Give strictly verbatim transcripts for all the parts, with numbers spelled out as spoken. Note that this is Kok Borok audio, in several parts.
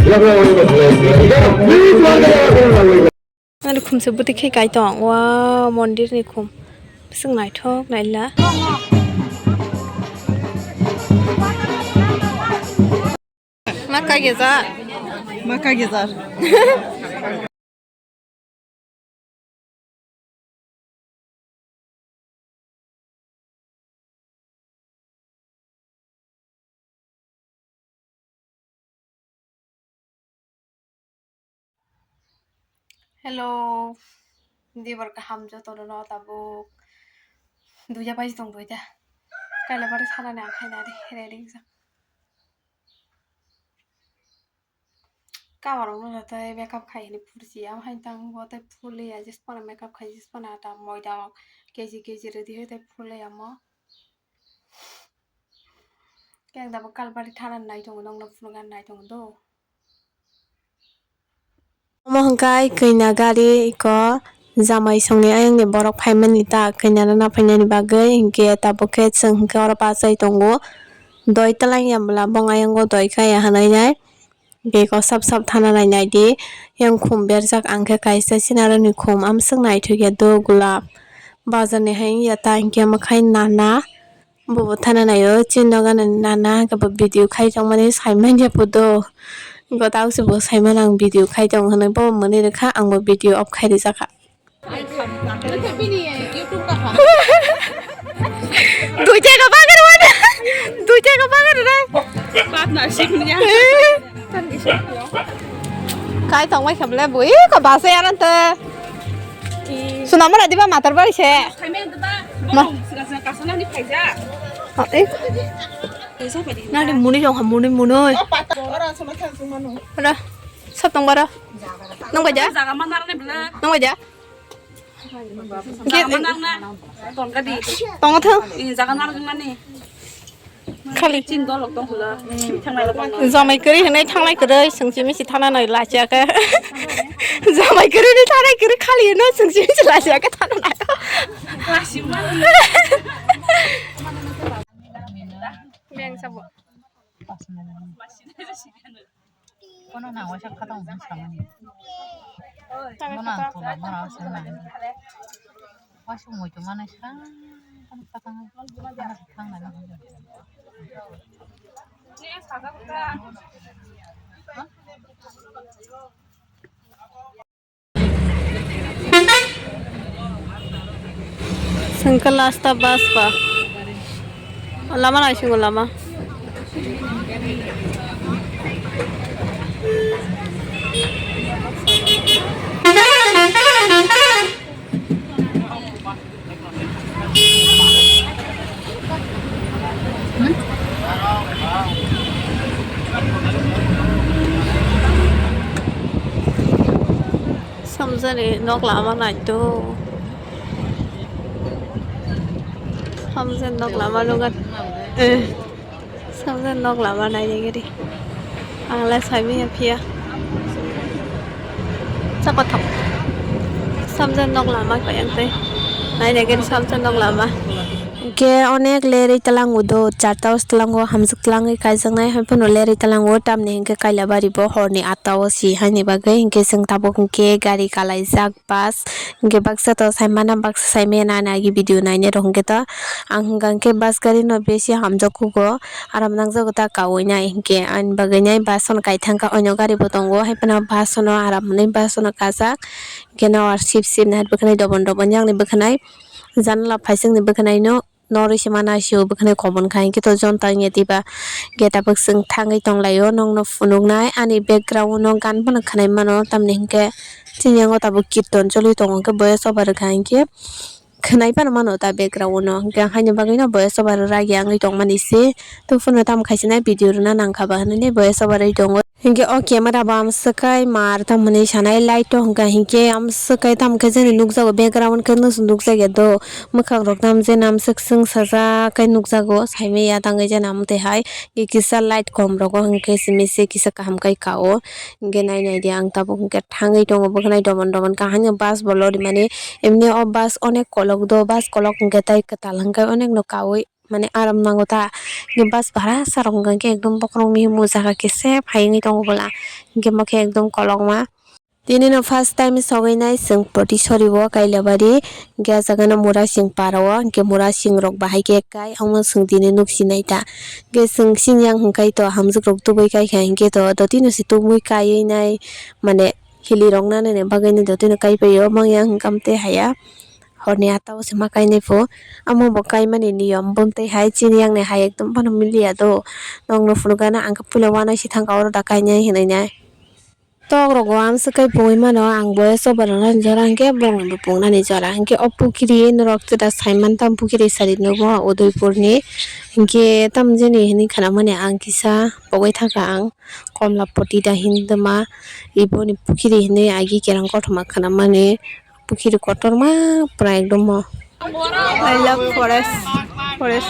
Ani khum se bwtwi khe kai tong. Wow, mondir ni khum. Bising naithok naila. Ma kage jar. Ma kage jar. Hello, dibar kaham jotono no tabuk. Duija pai tong duija. Kaila bari sana ni ang khaina de ready jak. Kabar rok no joto makeup khai hini phurji, am hai tang bo tei phurliya, jis phano makeup khai, jis phano ta moida rok keji keji ready hai tei phurliya mo. Keng da bo kalbari thana nai tongo, nong no phunuk nai tongo do. Omo hwnkhe kanya gari iko jamai songni ayang ni borok phaimani ta kanya rwna phainani bagwi, hinkhe tabuk khe chwng hinkhe oro bachai tongo. Doi twlang ya bwla bong ayang o doi kaya hwnwi nai. Bego sap sap thana nai nai di. Yang khum berjak ang khe kaisa sinaro ni khum amswk naithok ya do gulab. Bazar ni hai wngya ta hinkhe omo khai nana. Bo bo thana nai o chini nogo nana hinkhe bo video khai tongmani sai manya podo. Gota se bo sai mano ang video khai tong hinwi bo mwnwi rwkha ang bo video off khai rijak kha. Duita ka bagwi rwmani. Duita ka bagwi rwmani. Partnership niya. Kai tong mai khamle bui ko base aran te. Suna mana diba matar bari se. Ma. Kasana ni phaija. Oh, eh. Nari muni jong ha muni muni. Ora. Sab tong bara. Nang baja? Jaga mana ni bela? Nang baja? Jaga mana na? Tong ka di. Tong thang. Ini jaga mana ni? Khali. Chin dolok tong hula. Thangnai lo bang. Jamai kwrwi hinwi thangnai kwrwi swngchimi si thana nai lachiya khe. Jamai kwrwi ni thangnai kwrwi khali hino swngchimi si lachiya khe thana nai. Lasi mana? Beng sabo. Bono nang waisa khatang hwn samani. Bono ang tula bono waisa nang. Waisa muitu manwi sa, bono khatang, bono khatang nani. Sengkel asta bus ba. Lama nai singo lama. Samjani nok lama naito. Samjani nok lama nunga. Eh. Samjani nok lama nainai gari. Ang le saimanya phiya. Chakothok. Samjani nok lama kaya tei. Nainai gari samjani nok lama. Hingke onek leroi talango do, charta o talango hamjak talangwi kaijaknai, hai phano leroi talango, tamni hingke Kailabari bo horni atta o si haini bagwi, hingke chwng tabuk hingke gari kalaijak bus, hingke baksa to saimana, baksa saimaya nana agi video nainai rok hingke to, ang hingka hingke bus gari no besi hamjak kugo, aram nangjago ta kawi nai hingke, ani bagwi nai bus no kaithangkha, oino gari bo tongo, hai phano bus no aram hwnwi bus no kajak, hingke no ar sip sip nai bwkhanai dobon dobon yakni bwkhanai. Janala phaisingni bwkhanai no norwi se mana sio bwkhanai kobon khai hwnkhe to jonta wngya diba gate tabuk chwng thangwi tonglaio nokno phunuknai ani background o gan phano khwnai mano tamni hwnkhe chini yango tabuk kirton choli tongo hwnkhe boyas over khai hwnkhe khwnai phano mano ta background o hwnkhe haini bagwino boyas over ragya wngwi tongmani se tubufano tamo khaisinai video rwna nangkha ba hinwi boyas over wi tongo. Hinkhe o camera bo amswk kai mar tamo hinwi sanai light o hwnka hinkhe amswk kai tamo khe jani nukjago background khe nukjakya do mwkhang rok tamo jani amswk swng sajak kai nukjago saimanya tangwi jani amtwi hai kisa light kom rogo hinkhe simi se kisa kaham kai ka o hinkhe nai nai di ang tabuk hinkhe thangwi tongo bwkhwnai dobon dobon kaham bus bo lorimani emni o bus onek kolok do bus kolok hinkhe tei kwtal hinkhe onek no kawi. mane aram nango ta. Hingke bus bhara sarok hingke ekdom bokhorok mihimo jaga khe se phai wngwi tongo bwla, hingke mo khe ekdom kolokma. Tini no first time sogwi nai chwng Potisori o Kailabari, hingke ah jaga no Murasing para o, hingke Murasing rok bahai khe kai, omo chwng tini nuk sinai ta. Hingke chwng sini yang hingkai to hamjwk rok tubui kai kha, hingke to dotino se tubui kaiwi nai, mane hili rok nanani bagwi no dotino kai pai o, mangya hingkam tei haya. Horni ata o se ma kainai pho, amo bo kaimani niyom, bumtwi hai chini yang ni hai ekdom phano miliya do, nokno phunukgana ang khe puila uanaisi thangkha oro da kainai hinwi nai. Tok rogo amswk kai pungwi mano, ang bo choba rwnani jora hwnkhe borokni bo pungnani jora. Hwnkhe o pukiri norok chwda saiman tam pukiri sari nugo Udaipurni. Hwnkhe tamjani hinwi khwnamani ang kisa pogwi thangkha ang Komlapoti da hindwma iboni pukiri hinwi agi kerang kothoma khwnamani. Pukiri kotorma pura ekdom o. I love forest. Forest.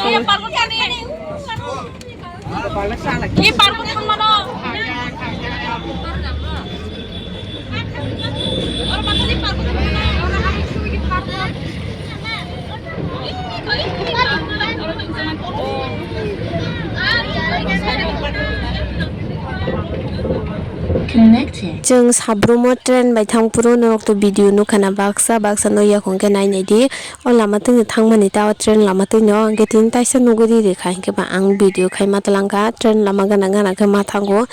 Chwng sabrumo train bai thang phuru norok to video nukha na baksa baksa no yakung khe nai nai di. O lama twino thangmani ta o train lama twino hwnkhe tini taisa nugwi ri rikha hwnkhe ba ang video khai ma twlang kha train lama gana gana khe ma thango.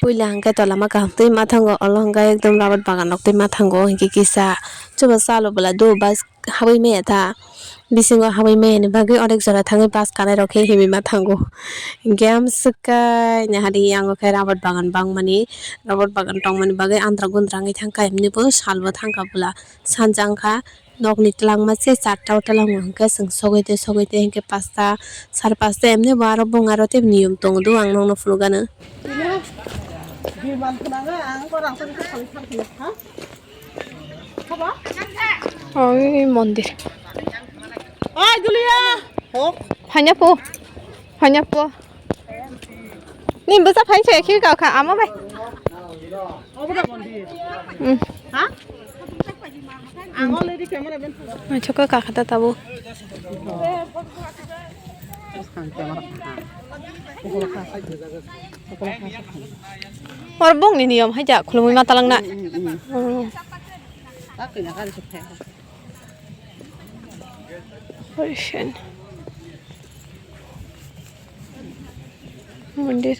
Puila hwnkhe to lama kaham twi ma thango olo hwnkhe ekdom rabar bagan rok twi ma thango hwnkhe kisa chuba chalo bwla do bus habwi maya ta. Bisingo habwi maya ni bagwi onek jora thangwi bus kanai rok khe himwi ma thango. Hwnkhe amswk khe nahari yango khe rabar bagan bangmani rabar bagan tongmani bagwi andra gundra wngwi thangkha himni bo salbo thangkha bwla sanja wngkha. Nokni twlangma se charta o twlangma hwnkhe chwng sogwi tei sogwi tei hwnkhe pasta sar pasta emni bo aro bung aro tei niyom tongo do ang nokno phunukgano. Oi mondir. Oi Julia. Hok. Phanya po. Phanya po. Ni bwsa phai se khi ka kha ama bai. Obo da mondir. Hmm. Ha? Ang already camera ben. Ai choko ka khata tabu. Or bong ni niyom hai ja khulumui ma talang na. Hmm, hmm, hmm. Oh. Ocean. Mondir.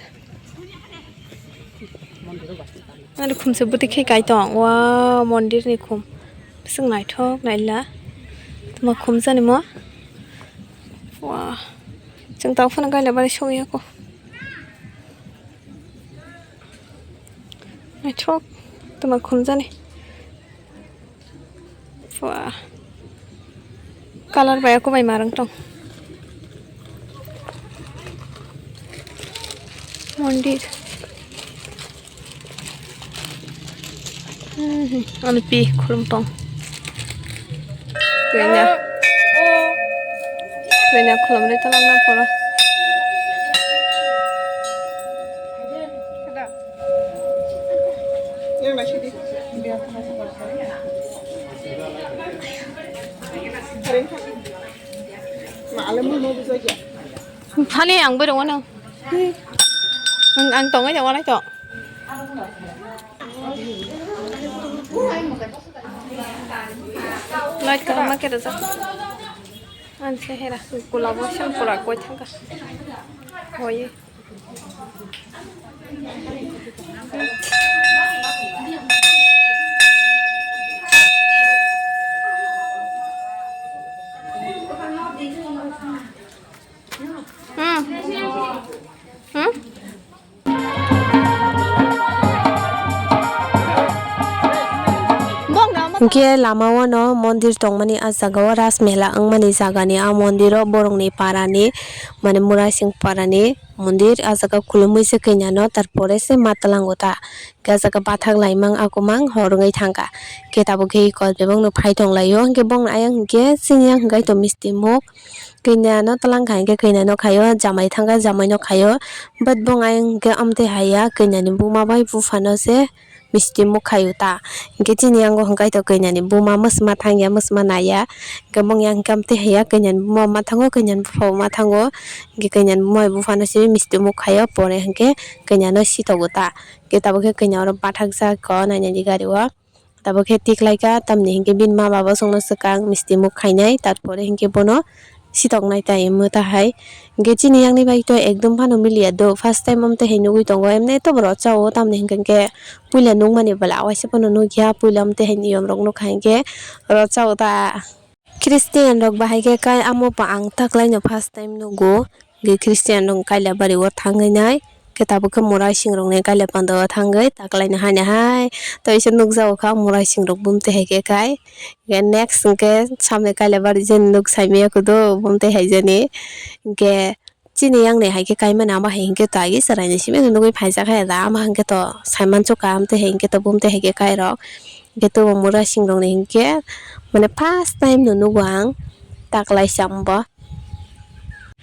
Ani khum se bwtwi khe kai tong. Wow, mondir ni khum. Bising naithok naila. Tuma khum jani mo. Wow. Chwng tang phano gaila bari sogwi yako. Naithok. Tuma khum jani. Wah. Color bai aku bai marang tong. Mondir. Hmm, ani pi khulum tong. Kenya. Kenya khulum ri talang na pora. Phani ang bai rung wano. Ang, ang tongwi tongma lai to. Light ka ma kera jak. Ang se hera. Kulabo sempura koi thangka. Hoi. Hmm. Hmm? Hingke lama o no mondir tongmani ah jaga o Ras Mela wngmani jaga ni ah mondir o borok ni para ni mane Murasing para ni mondir ah jaga khulumui se kanya no tar pore se ma tlango ta. Hingke ah jaga bathak laimang akumang hor wngwi thangkha. Hingke tabuk khe kol bebak no phai tong lai o. Hingke bong ayang hingke chini yang hingkai to misti muk. Kanya no twlang kha hingke kanya no khaio, jamai thangkha jamai no khaio. But bong ayang hingke amtwi haiya, kanya ni buma bai bupha no se misti muk khaio ta. Hinkhe chini yango hwnkhe to kainyani buma mwsma thangya, mwsma naiya. Hinkhe mung yang hinkhe amtwi haiya, kainyani buma ma thango, kainyani bupha bo ma thango. Hinkhe kainyani buma buphano simi misti muk khaio, pore hinkhe kainyano sitogo ta. Hinkhe tabukhe kainya oro bathakjak o nainani gari o. Tabukhe tiklaika, tamni hinkhe bini ma baba chwngno swkang misti muk khainai, tarpore hinkhe bono sitoknai tai mwta hai. Hinkhe chini yakni bai to ekdom phano miliya do, first time amtwi hai nugwi tongo, emne to borok chao, tamni hinkhe hinkhe puila nukmani bwla waisa phano nukya, puila amtwi hai niyom rok nukha hinkhe oro chao ta. Christian rok bahai khe kai amo pa ang taklaino first time nugo, hinkhe Christian rok kaila bari o thangwi nai. Khe tabuk khe Murai sing rok ni kaila panda o thangwi taklaina haino hai. Tei se nukjago kha Murai sing rok bumtwi hai khe kai. Khe next hinkhe samni kaila bari jani nuk saimaya kudu bumtwi hai jani. Hinkhe chini yang ni hai khe kaimani amo hai hinkhe to agi chwrai ni simi nugwi phaijak hai da ama hinkhe to saiman chuka amtwi hai hinkhe to bumtwi hai khe kai rok. Hinkhe to Murai sing rok ni hinkhe mane first time no nugo ang taklai chambo.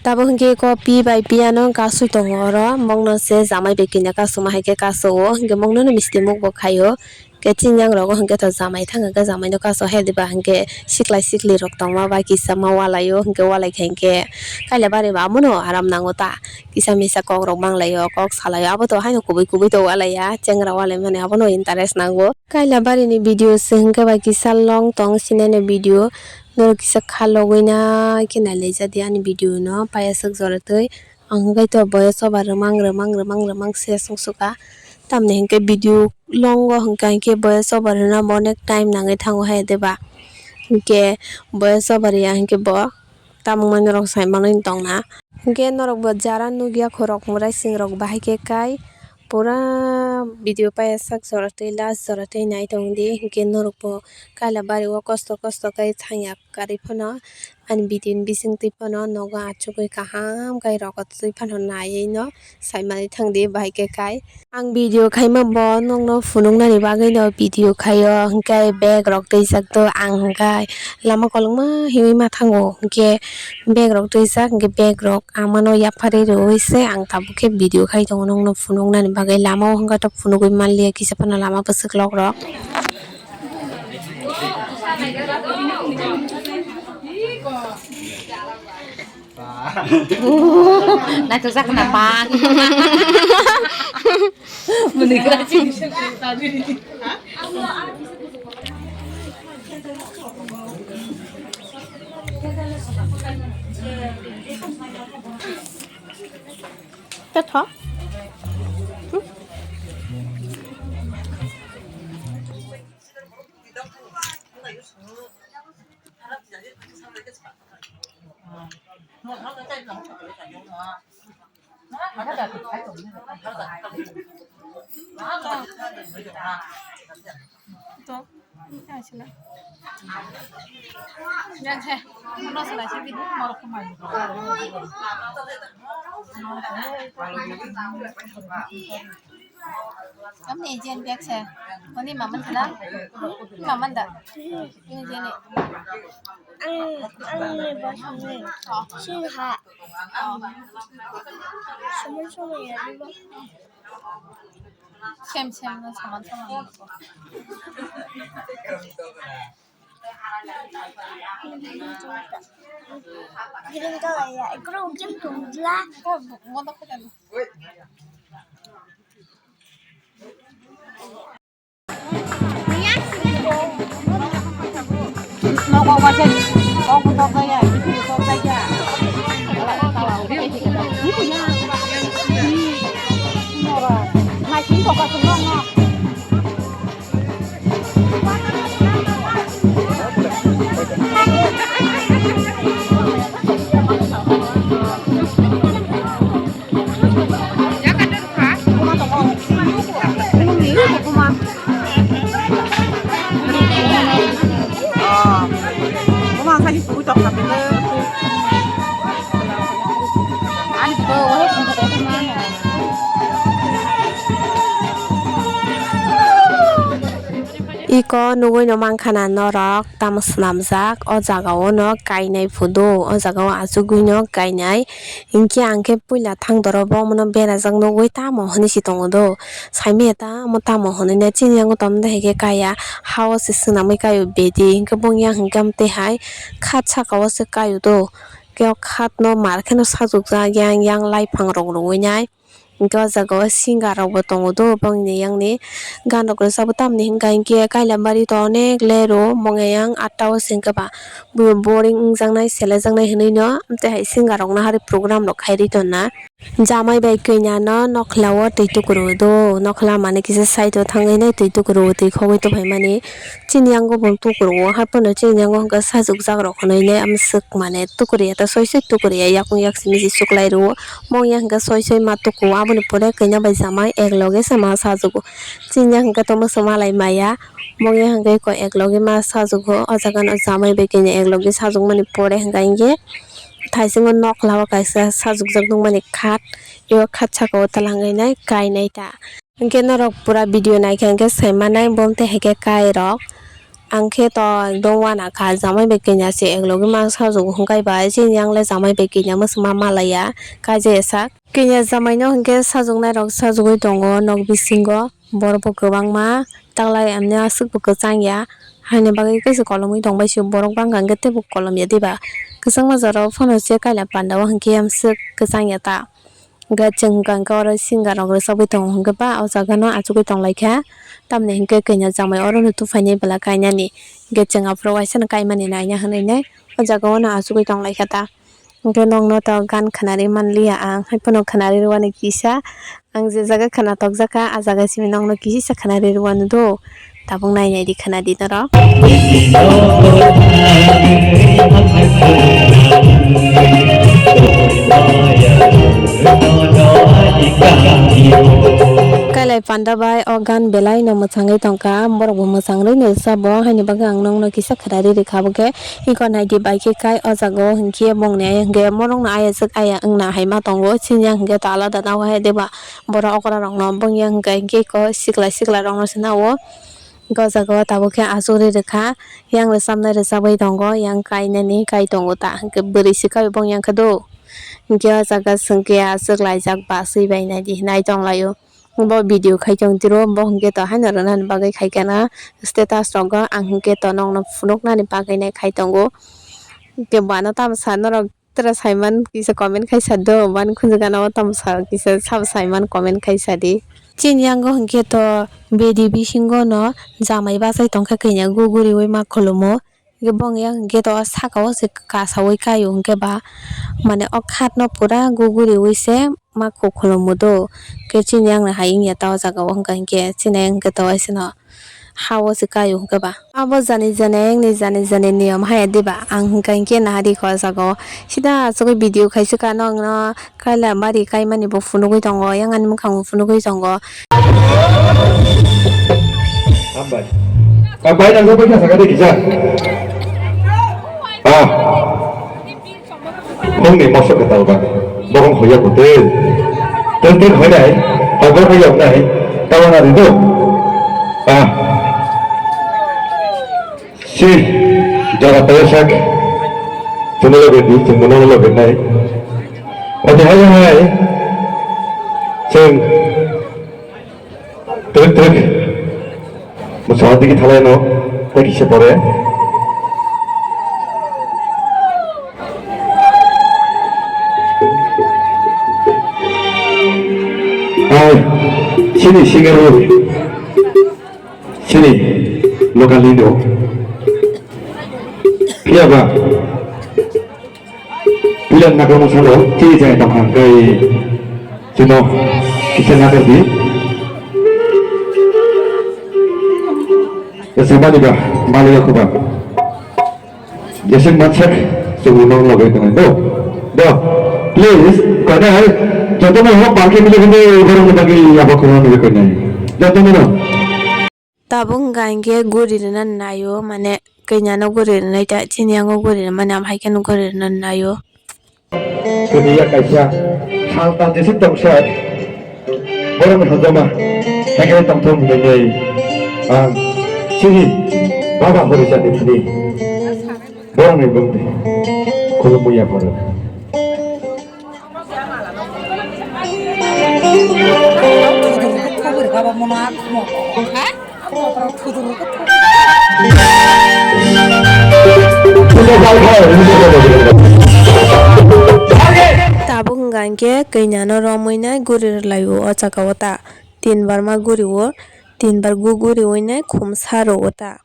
Tabuk hinkhe ko pi bai piya no kasui tongo oro, mokno se jamai bai kina kasuma hai khe kasu o, hinkhe mokno no misti muk bo khaio. Khe chini yang rogo hinkhe to jamai thang khe jamai no kasu hai diba hinkhe siklai sikli rok tongma bai kisa ma walai o, hinkhe walai kha hinkhe kaila bari ba abono aram nango ta, kisa misa kok rok manglai o, kok salai o, abo to haino kubui kubui to walai ya, chengra walai mani abono interest nango. Kaila bari ni video se hinkhe bai kisa long tong sinani video. Norok kisa kha logwi na khe nai lai ja di ani video no payasok jora twi. Ang hwnkhe to voice over rwmang rwmang rwmang rwmang se sung suka. Tamni hinkhe video long o hwnkha hinkhe voice over rwna bo onek time nangwi thango hai diba. Hinkhe voice over ya hinkhe bo tamung mani rok sai manwi tongna. Hinkhe norok bo jara nukya khorok murai sing rok bahai khe kai pura video paiyasak jora twi last jora twi nai tong di. Hinkhe norok bo kaila bari o kosto kosto khe thangya. Karwi phano ani video ni bisingtwi phano nogo achugwi kaham khe rokotwi phano naiwi no saimanwi thangdi bahai khe kai. Ang video khaima bo nokno phunuknani bagwi no video khaio, hinkhe bag rok twijak do ang hinkhe lama kolokma hiwi ma thango, hinkhe bag rok twijak, hinkhe bag rok amano yapharwi rwui se ang tabuk khe video khai tongo nokno phunuknani bagwi. Lama o hinkhe to phunugwi manliya kisa phano lama bwswk lok rok. Naithokjak khna bang. Mwnwi gra chini. Totho. Tamni jen bag se. Oni maman thela. Maman da. Ini jeni. Ang, ang ni bosong ni. Sing ha. Sumun sumun ya, di ba? Sem sem na saman saman. Green color ya. Ekro ujung tu black. Mo to kata. Iko nugwi no mankha na norok tamo swnamjak, o jaga o no kainai phudo, o jaga o achugwi no kainai. Hinkhe ang khe puila thang doro bo omono berajak nugwi tamo hwnwi se tongo do. Saimanya ta omo tamo hwnwi nai, chini yango tamo da hai khe kaya, ha o se swnamwi kaio bedi, hinkhe bong yang hinkhe amtwi hai khat saka o se kaio do. Khe o khat no mar khe no sajukjak yang yang laiphang rok rwui nai. Hinkhe o jaga o singer rok bo tongo do, bongni yang ni gan rok rwchapwi tamni hinkha hinkhe Kailamari to onek ler o, bongni yang atta o se hinkhe ba boring wngjaknai selejaknai hwnwi no amtwi hai singer rok no hari program rok khai ri tonna. Jamai bai kanya no nokhla o twi tukur o do, nokhla mane kisa side o thangwi nai twi tukur o twi khogwi tongphai mani. Chini yango bo tukur o, haphano chini yango hwnkhe sajukjak rok hwnwi nai amswk mane tukur ya ta soi soi tukur ya yakung yak simi se suklai rwo. Mong ya hwnkhe soi soi ma tuku, aboni pore kanya bai jamai ek loge se ma sajugo. Chini ya hwnkhe tongma se malai maya, mong ya hwnkhe ko ek loge ma sajugo. O jaga no jamai bai kanya ek loge sajukmani pore hwnkha hinkhe thaisingo nokhla o kaisa sajukjak nukmani khat, eo khat saka o twlangwi nai kainai ta. Hinkhe norok pura video naikha hinkhe saimanai bo tei hai khe kai rok. Ang khe to ekdom uanakha, jamai bai kanya se eklogi ma sajwk hwnkhe bai chini yang le jamai bai kanya mwswma malaiya kaijaya sak. Kanya jamai no hinkhe sajwknai rok sajwgwi tongo nok bisingo, borok bo kwbangma taklai ani aswk bo kwchang ya, haini bagwi khe se kolomwi tongbai se borok bangkha hinkhe teibo kolom ya diba, kwchangma jora o phano se kaila panda o hinkhe amswk kwchang ya ta. Hwnkhe chwng hwnkha hwnkhe oro singer rok rwchapwi tongo hwnkhe ba o jaga no achugwi tonglaikha. Tamni hwnkhe kanya jamai oro no tubuphainai bwla kainani. Hwnkhe chwng aphuru waisano kaimani naina hwnwi nai o jaga o no achugwi tonglaikha ta. Hwnkhe nokno to gan khwnarwi manliya ang, haiphano khwnarwi rwani kisa. Ang je jaga khwnathokjakha, a jaga simi nokno kisisa khwnarwi rwanu do. Tabuk nai nai di khwna di norok. Kailai panda bai o gan belai no mwchangwi tongkha, borok bo mwchang rwi no rwchabo, haini bagwi ang nokno kisa khwrari rwkha, bo khe iko nai di bai khe kai o jaga o hinkhe bongni ayang khe morok no ayajak aya wngna hai ma tongo, chini yang hinkhe to alada nang hai diba. Borok okra rok no bongya hwnkha hinkhe eko sikla sikla rok no se nao. Hwnkhe o jaga o tabuk khe achuk ri rwkha, yang rwchapnai rwchapwi tongo, yang kainani kai tongo ta hwnkhe bwrwi se kai bongya khe do. Hwnkhe o jaga chwng khe achuk laijak ba swi bai nai di hinai tong lai o. Bo video khai tong tiro bo hwnkhe to haino rwna ni bagwi khai kha na status rogo ang hwnkhe to nokno phunuknani bagwi nai khai tongo. Hwnkhe bo ano tamo sa norok. Tere saiman kisa comment khaisa do, bani khunju gana o tamo sa kisa sabo saiman comment khaisa di. Chini yango hinkhe to bedi bisingo no jamai bachai tongkha kanya guguriwi ma khulumo. Hinkhe bong yang hinkhe to saka o se kasawi kaio hinkhe ba mane o khat no pura guguriwi se ma khulumo do. Khe chini yang no hai wngya ta o jaga o hwnkha hinkhe chini yang hinkhe to waisano. Ha o se kaio hwnkhe ba. Abo jani jani ayang ni jani jani niyom haya diba? Ang hwnkha hinkhe nahari kho o jaga o. Sida asugwi video khaiswkha nokno kaila bari kaimani bo phunugwi tongo, yang ani mwkhang bo phunugwi tongo. Hambai. Ang bai nang bai kha sakha de kisa. Ah. Hongni mosok kwtal ba. Borom hoya bo tei. Tei tei hoinai. Hobor hoya nai. Tawana rido. Ah. Si. Jara payasak. Tumelo bedi, tumuno lo benai. Ote hai hai. Sing. Twk twk. Bwskango tigi thalai no. Tei kisa pore. Ai, sini singer o. Sini local leader. Phiya ba. Puila nakarmung salo, tei jai tong kha, kai chwngno kisa nakar di. Jesa bani ba, bali ya kuba. Jesa mansak, chwngno logoi tongo. Do, do, please, kadai, jotono hok barke mili hinde, borok ni bagwi yabo khorang mili koinai. Jotono no. Tabuk wngkha hinkhe guri rwna naio, mane kanya no guri rwnai ta, chini yango guri rwmani, amo hai kheno guri rwna naio. Kwrwi ya kaisa salta jesuk tongsa borokni hojoma hai kheno tongthok hinwi ang Chini baba hori chani thani borokni bwkni khulumwi yapharo. Tabuk hwnka hinkhe kanya no romwi nai guri rwlai o, o jaga o ta tin bar ma guri o, tin bar gu guri oi nai khum sa rw o ta.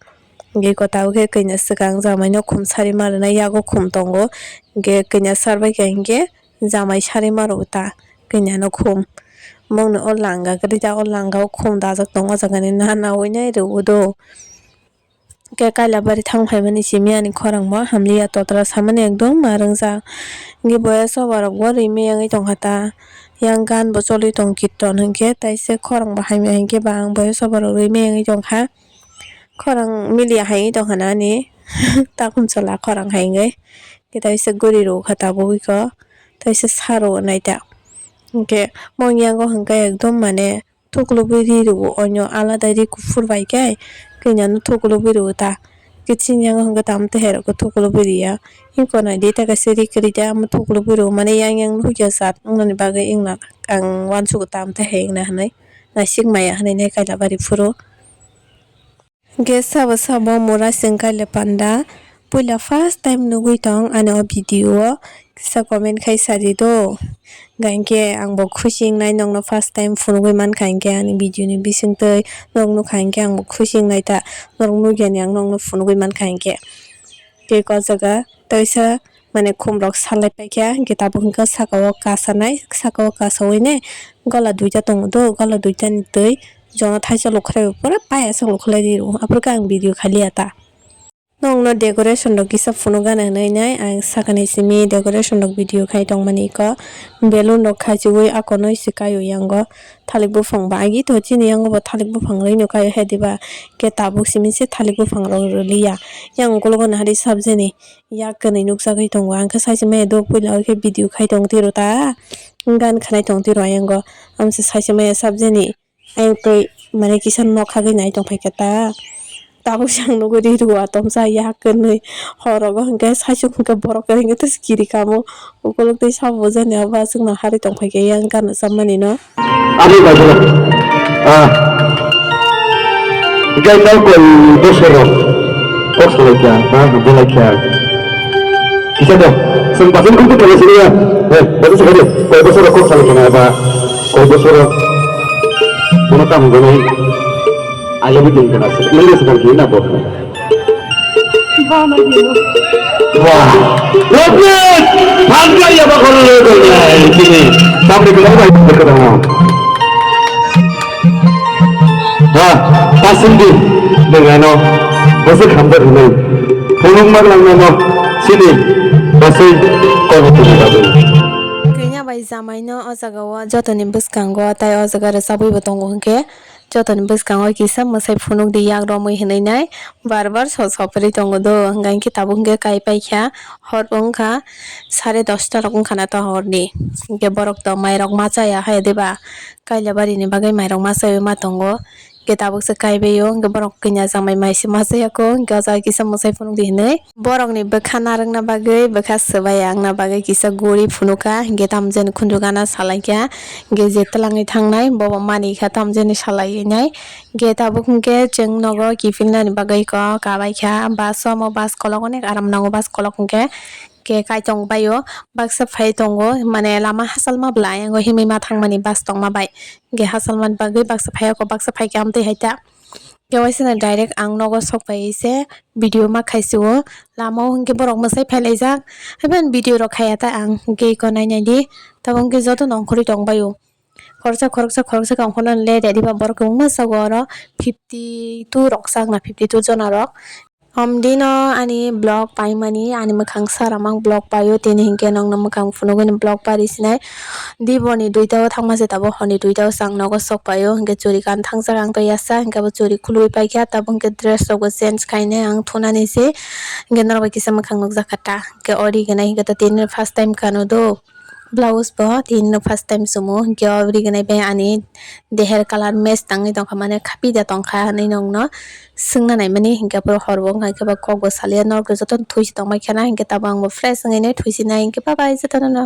Hinkhe tabuk khe kanya swkang jamai no khum sari ma rwnai, yago khum tongo. Hinkhe kanya sar bai kha hinkhe jamai sari ma rw o ta kanya no khum. Bongni o langa kwrwi ta, o langa o khum dajak tongo, o jaga ni nana oi nai rw o do. Khe Kailabari thang phaimani simi ani khorang bo hamliya, totra samani ekdom ma rwngjak. Hinkhe boya soba rok bo rimi yangwi tongkha ta, yang gan bo choli tong kirton hinkhe, taise khorang bo hamya hinkhe ba ang boya soba rok rimi yangwi tongkha. Khorang miliya hai wngwi tongkha na ani takhum chwla khorang hai wngwi. Khe taisa guri rw kha tabuk iko, taisa sa rw nai ta. Hinkhe mong yango hinkhe ekdom mane thuklubwi ri rw o, oino alada ri kuphur bai khe kanya no thuklubwi rw o ta. Khe chini yango hinkhe tamo tei hai rok khe thuklubwi ri ya. Iko nai di ta kaisa ri kwrwi ta, omo thuklubwi rw o, mane yang yang nuhukya jat wngnani bagwi wngna ang uansugo tamo tei hai wngna hinwi naisik maya hinwi nai Kailabari phuru. Hinkhe sabo sabo mura chwng Kaila panda puila first time nugwi tong ani o video o, kisa comment khai sadi do. Hinkhe ang bo khusi wngnai nokno first time phunugwi mankha hinkhe ani video ni bisingtwi nok nukha hinkhe ang bo khusi wngnai ta, norok nukyani ang nokno phunugwi mankha hinkhe. Tei o jaga teisa mane khum rok salai paikha, hinkhe tabuk hinkhe saka o kasanai, saka o kasawi ne gola duita tongo do, gola duita ni twi jono thaisa lukhwlai bo pura payasok lukhwlai rio, aphuru khe ang video khaliya ta. Nokno decoration rok kisa phunuk gana hinwi nai ang sakani simi decoration rok video khai tongmani iko, balloon rok khaichiwi akonwi se kaio yango. Thalik buphang ba agi to chini yango bo thalik buphang rwino kaio he diba, khe tabuk simi se thalik buphang rok rwliya. Yang ukologo nahari sabjani yak kwnwi nukjagwi tongo. Ang khe saisi maya do puila o khe video khai tong tiro ta, gan khanai tong tiro ayang go. Ang se saisi maya sabjani ayang twi mane kisa nok hagwi nai tong phaikha ta. Tabuk se ang nugwi ri rw o atomsa yak kwnwi. Horogo hinkhe saisuk hinkhe borok kwrwi hinkhe tei kiri kamo. Ukolok tei sabo jani abo aswkno harwi tong phaikha yang gana chammani no. Ani bagwi, ah, gaita koi bosoro kok salai kya, ba, belai kya. Kisa to, sing pasin kun tu kaya sini ya. Eh, baca sekali, koi bosoro kok salai kya ba, koi bosoro. Kono tam gani, ayo bikin kena, nang sedang kena bok. Wah. Robert! Bangga ya bakal lo kanya ini. Sampai ke mana itu berkata. Ha, pasang di dengan no. Bosok hambar ini. Pulung mar lang no. Sini. Bosok kau itu babu. Kenya bai jamai no o jaga o jotoni bwskango tai o jaga rwchabwi bo tongo hinkhe. Jotoni bwskango kisa mwsai phunukdi yak romwi hinwi nai bar bar so sopri tongo do. Hwnkha hinkhe tabuk hinkhe kai paikha hor bo wngkha sare dosta rok wngkha na to horni. Hinkhe borok to mairok ma chaya hai diba? Kailabari ni bagwi mairok ma chaiwi ma tongo. Hinkhe tabuk se kaibaio hinkhe borok kanya jamai mai se ma chaya kho hinkhe o jaga kisa mwsai phunukdi hinwi. Borokni bwkha narwkna bagwi bwkha swbai wngna bagwi kisa guri phunukha, hinkhe tamjani khunju gana salaikha, hinkhe je twlangwi thangnai bobo manikha tamjani salaiwi nai, hinkhe tabuk hinkhe chwng nogo kiphilnani bagwi kok kabaikha, bus o omo bus kolok onek aram nango, bus kolok hinkhe khe kaichong baio baksa phai tongo, mane lama hachalma bwla ayang o himwi ma thangmani bus tongma bai, hinkhe hachalmani bagwi baksa phai o kok baksa phaikhe amtwi hai ta. Khe waisano direct ang nogo sok pai se video ma khaisio. Lama o hinkhe borok mwsai phailaijak. Haiphano video rok khaiya ta ang hinkhe eko nai nai di. Tabuk hinkhe joto nongkhorwi tong baio. Khoroksa khoroksa khoroksa khe ongkhornani le ready ba borok kwbangma sago oro fifty two rok sakna fifty two jona rok. Om dino ani vlog paimani ani mwkhang saramang vlog paio tini hinkhe nongno mwkhang phunugwi ni vlog pari sinai. Diboni duita o thangma se tabuk horni duita o chwng nogo sok paio, hinkhe churi kan thangjak ang to yasa, hinkhe bo churi khulwi paikha, tabuk hinkhe dress rok bo change khainai ang thunani se, hinkhe norok bai kisa mwkhang nukjakha ta, hinkhe ori gwnai hinkhe to tini first time kano do, Blouse bo tini no first time sumo, hinkhe o rignai bai ani deher colour match tangwi tongkha, mane khapi da tongkha hinwi nokno swngna naimani, hinkhe aphuru hor bo wngkha, hinkhe ba kok bo salia, norok jotono thuisi tongbai khana, hinkhe tabuk ang bo fresh wngwi nai thuisi nai, hinkhe bye bye jotono no.